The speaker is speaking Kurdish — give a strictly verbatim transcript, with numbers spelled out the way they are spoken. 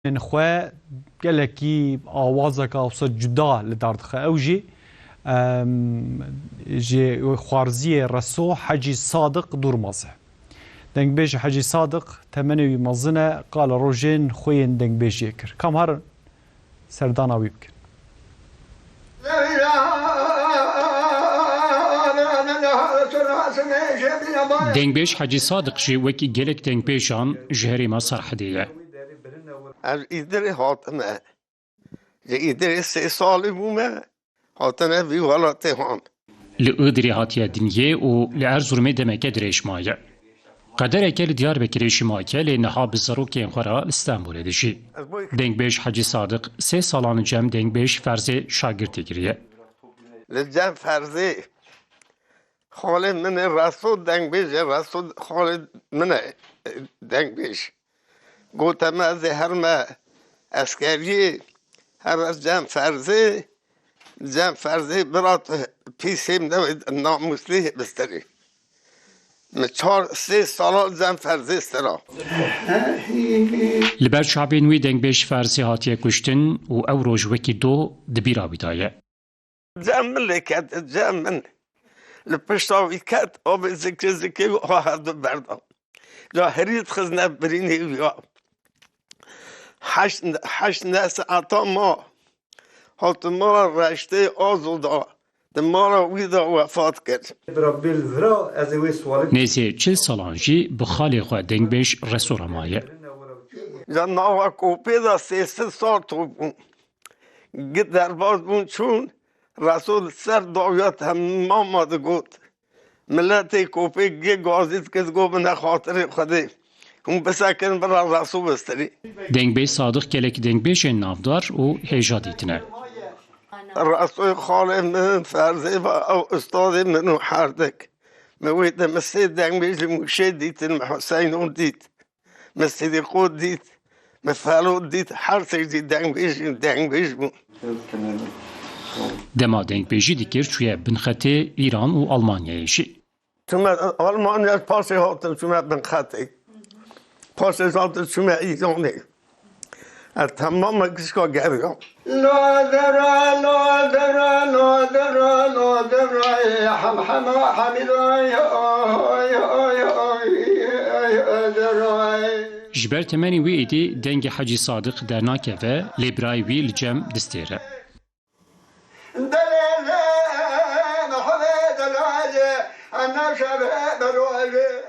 Xwe gelekî awazeka wisa cuda li dar dixe. Ew jî, em, ji xwarziyê Reso Hecî Sadiq Durmaz e. Dengbêj Hecî Sadiq temenê wî mezin e, qala rojên xwe yên dengbêjiyê kir. Kam herin serdana wî bikin. Dengbêj Hecî Sadiq jî wekî gelek dengbêjan ji herêma Serhedê ye. Ez Îdirê hatime. Ji Îdirê sê salî bûme, hatine vî welatê han. Li Îdirê hatiye dinyê û li Erzurumê demeke dirêj maye. Qedereke li Diyarbekirê jî maye, lê niha bi zarokên xwe re li Stenbolê dijî. Dengbêj Hecî Sadiq sê salan li cem dengbêj Ferzê şagirtî kiriye. Li cem Ferzê xalê min ê Reso dengbêj e, Reso xalê min e, e, dengbêj. Gote me ez ê herme eskeriyê, her ez cem Ferzê, cem Ferzê bira tu pîsê min de namûslî bistirî. Min çar sê sala li cem Ferzê stira. Li ber çavên wî dengbêj Ferzê hatiye kuştin û ew roj wekî doh di bîra wî de ye. Cem min lê ket, cem min. Li pişta wî ket, avê zikê zikê wî ha herdu berda. Ca herî dixizne birînê wî ya. Heşt, heşt ne saeta ma. Hatim mala Reştê Azo da. Di mala wî de wefat kir. Bira bêl vira, ez ê wê swalê. Nêzî çil salan jî bi xalê xwe dengbêj Reso re maye. Ca nava kopê de sê sed sal top bû. Git derbas bûn çûn, Resul li ser dawiya temama digot. Miletê kopê gê gazî dikir, digot, "Bine xatirê Xwedê. Hûn bisekin bira Resul bistirî." Dengbêj Sadiq gelek dengbêjên navdar û hêja dîtine. Resul xalê min Ferzê ve ew ustadê min û herdik. Min wê de min sê dengbêjî Mûşê dîtin, min Huseyno dît. Min Sidîqo dît, min Felo dît, her sê jî dengbêj, dengbêj bûn. Dema dengbêjî dikir, çûye binxetê Îran û Almanyayê jî. Çûme Almanya, paşê hatim çûme binxetê. Paşê hatim çûme Îranê. Ez temama gişka geriyam. Lodera, lodera, lodera, lodera, ê hem hema hemîda, yo, yo, yo, yo, dera. Ji ber temenê wî êdî dengê Hecî Sadiq dernakeve, lê birayê wî li cem distêre. Delele, Mehmet Delale, em navşa be berole.